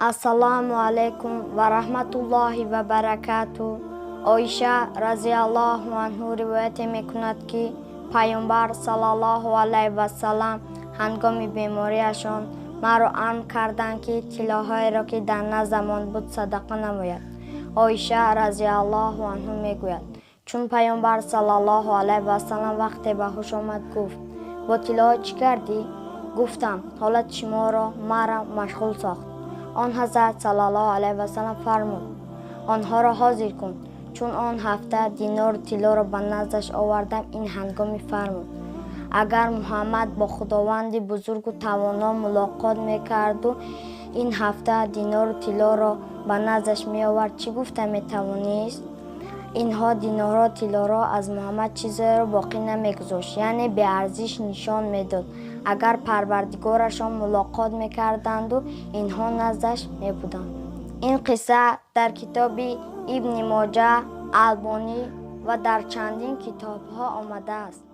Ассалому алайкум ва раҳматуллоҳи ва баракату. Оиша разиаллоҳу анҳу ривояте мекунад, ки Пайғамбар саллаллоҳу алайҳи васаллам ҳангоми бемориашон маро амр карданд, ки тиллоҳоеро, ки дар наздамон буд, садақа намояд. Оиша разиаллоҳу анҳу мегӯяд: чун Пайғамбар саллаллоҳу алайҳи васаллам вақте ба ҳуш омад, гуфт: бо тиллоҳо чӣ кардӣ? Гуфтам: ҳолати шуморо маро машғул сохт. Он ҳазрат саллаллоҳу алайҳи васаллам фармуд: онҳоро ҳозир кун. Чун он 17 динору тиллоро ба наздаш овардам, ин ҳангоми фармуд: агар Муҳаммад бо Худованди бузургу тавоно мулоқот мекарду ин 17 динору тиллоро ба наздаш меовард, чӣ гуфта метавонист? Инҳо динорҳо, тиллоро аз Муҳаммад чизеро боқӣ намегузошт, яъне беарзиш нишон медод, агар Парвардигорашон мулоқот мекарданду инҳо наздаш мебуданд. Ин қисса дар китоби Ибни Моҷа, Албонӣ ва дар чандин китобҳо омадааст.